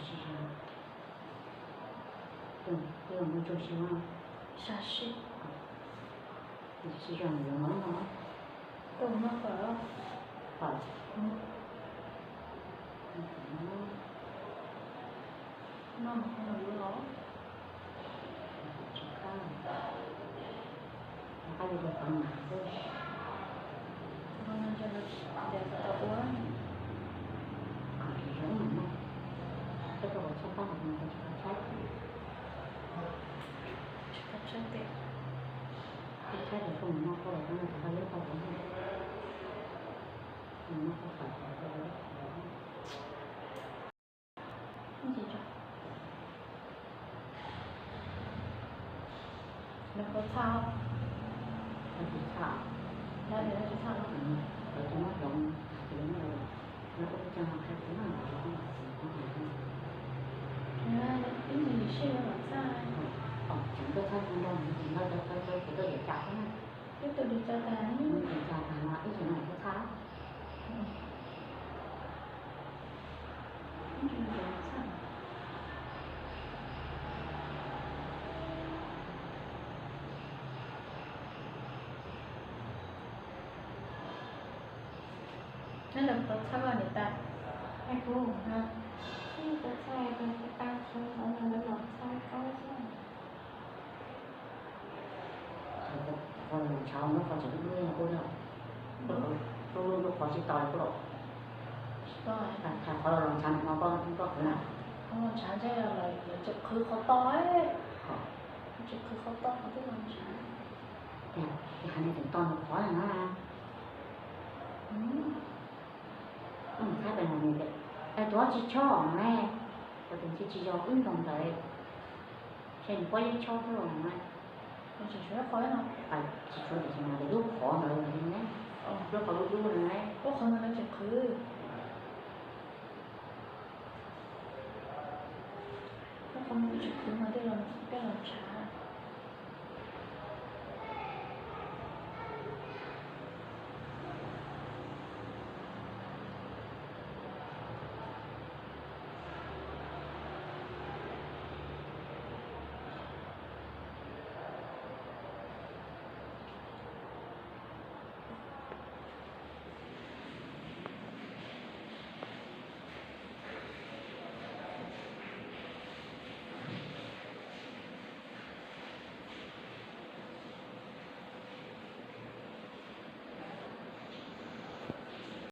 Sib zog, tus ntsuag sib zog, sab sib, sib zog yuav mov no. Tus no kom, kom, no, no, no, no. Nws puas txhaj? Tsis txhaj. Yog tias tsis txhaj no, ib ntsis sij mam txhaj. Tsis txhaj, ib tug li tso tas, ib tug li tso tas no ib tug no puas txhaj? Neb los tau txhab vaj niam tais? Kuv, kuv txhab vaj niam tais, kuv txhab vaj niam tais. Qhov los ntshav lub qhov tseem dub dub no kuj yog, lub lub qhov tsis to li kuj los. Tsis to. Qhov los ntshav no koj, koj qhwv na. Qhov los ntshav ntshe los tseem qhwv qhov to. Tseem qhwv qhov to qhov twb los ntshav. Ces hais nws tseem to nws qhov na. Txhab pem no nws tias, tus tsis chob ne, kuv tus tsis, tsis yog wb nkaus ntawd, ntshe nws pob zeb chob xwb los na. Tsis tshuav qhov no, tsis tshuav tias lub qhov ntawd ne, lub qhov dub dub no ne. Lub qhov no tseem qhwv. Lub qhov no tseem qhwv mas tej los ntshav.